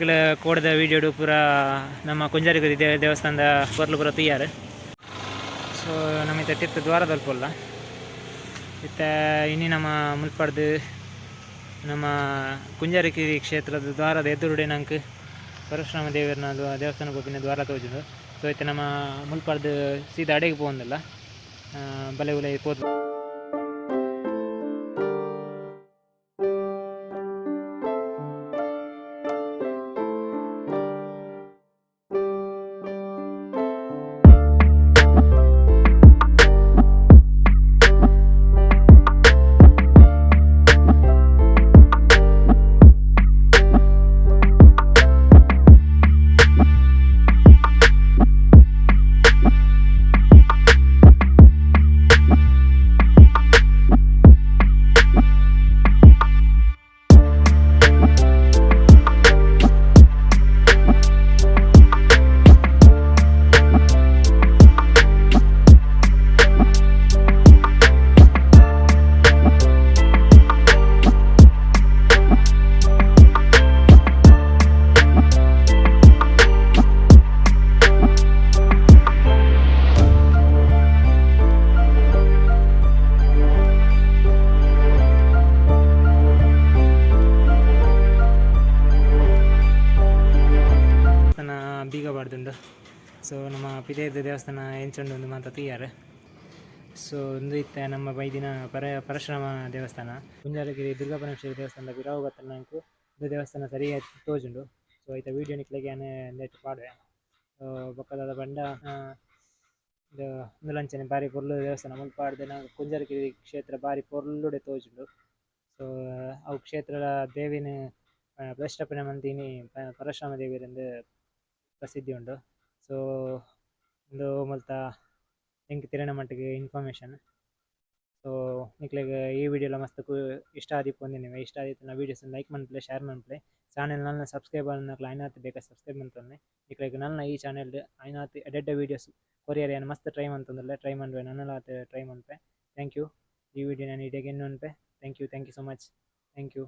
ನಿಕುಲು ಕೋಡೆದ ವೀಡಿಯೋಡು ಪೂರ ನಮ್ಮ ಕುಂಜಾರಗಿರಿ ದೇವಸ್ಥಾನದ ಪೊರ್ಲು ಪೂರ ತೂಯಾರ್. ಸೊ ನಮ್ಮ ಇತ್ತೆ ತಿರ್ತ್ ದ್ವಾರದಲ್ಪ ಉಲ್ಲ. ಇತ್ತೆ ಇನಿ ನಮ್ಮ ಮುಲ್ಪಡ್ದು ನಮ್ಮ ಕುಂಜಾರಗಿರಿ ಕ್ಷೇತ್ರದ ದ್ವಾರದ ಎದುರುಡೆ ನಂಕ್ ಪರಶುರಾಮ ದೇವರನ ದೇವಸ್ಥಾನ ಪೋಪಿನ ದ್ವಾರ ತೋಜುಂಡು. ಸೊ ಇತ್ತೆ ನಮ್ಮ ಮುಲ್ಪಡ್ದು ಸೀದಾ ಅಡೆಗೆ ಪೋವೊಂದುಲ್ಲ. ಬಲೆ ಉಲಯಿ ಪೋದು. ದೇವಸ್ಥಾನ ಬೀಗ ಪಾಡ್ದುಂಡು. ಸೊ ನಮ್ಮ ಪಿದಯ್ದ ದೇವಸ್ಥಾನ ಎಂಚ ಉಂಡು ಮಾತ ತೂಯಾರ್. ಸೊ ಉಂದು ಇತ್ತೆ ನಮ್ಮ ಬೈದಿನ ಪರಶುರಾಮ ದೇವಸ್ಥಾನ. ಕುಂಜಾರಗಿರಿ ದುರ್ಗಾ ಪರಮೇಶ್ವರಿ ದೇವಸ್ಥಾನದ ಪಿರವು ಬತ್ತುಂಡ ನಂಕ್ ಉಂದು ದೇವಸ್ಥಾನ ಸರಿಯಾದ್ ತೋಜುಂಡು. ಸೊ ಐತ ವೀಡಿಯೋ ನಿಕ್ಲೆಗ್ ಯಾನ್ ನೆಟ್ ಪಾಡುವೆ. ಬೊಕ್ಕ ದಾದ ಪಂಡ, ಉಂದು ಉಂದುಲ ಅಂಚನೆ ಬಾರಿ ಪೊರ್ಲುದ ದೇವಸ್ಥಾನ. ಮುಲ್ಪ ಪಾಡ್ದಿನ ಕುಂಜಾರಗಿರಿ ಕ್ಷೇತ್ರ ಬಾರಿ ಪೊರ್ಲುಡೆ ತೋಜುಂಡು. ಸೊ ಅವು ಕ್ಷೇತ್ರದ ದೇವಿನ ಪ್ರತಿಷ್ಠಾಪನೆ ಮಂತಿನಿ ಪರಶುರಾಮ ದೇವೆರೆಂದ್ ಪ್ರಸಿದ್ಧಿ ಉಂಡು. ಸೊ ಉಂದು ಮುಲ್ತ ಎಂಕ್ ತೆರಿನ ಮಟ್ಟಿಗೆ ಇನ್ಫಾರ್ಮೇಶನ್. ಸೊ ನಿಕ್ಲೆಗ್ ಈ ವಿಡಿಯೋಲ ಮಸ್ತ್ ಇಷ್ಟ ಆದಿಪ್ಪು ಎನ್ನುವೆ. ಇಷ್ಟ ಆದಿತ್ತುಂಡ ವೀಡಿಯೋಸ್ ಲೈಕ್ ಮನ್ಪುಲೆ, ಶೇರ್ ಮನ್ಪುಲೆ. ಚಾನೆಲ್ ನನ ಸಬ್ಸ್ಕ್ರೈಬ್ ಆನಕ್ಲ್ ಆಯಿನಾತ್ ಬೇಗ ಸಬ್ಸ್ಕ್ರೈಬ್ ಮಂತೊನ್ಲೆ. ನಿಕ್ಲೆಗ್ ನನ್ನ ಈ ಚಾನೆಲ್ ಆಯಿನಾತ್ ಎಡ್ಡೆಡ್ಡೆ ವೀಡಿಯೋಸ್ ಕೊರಿಯರೆ ಯಾನ್ ಮಸ್ತ್ ಟ್ರೈ ಮಂತೊಂದುಲ್ಲೆ. ಟ್ರೈ ಮನ್ಪುವೆ, ನನಲಾತ್ ಟ್ರೈ ಮನ್ಪುವೆ. Thank you. ಈ ವಿಡಿಯೋ ಯಾನ್ ಇಡೆಗ್ ಎನ್ನೊನ್ಪೆ. Thank you, thank you so much, thank you.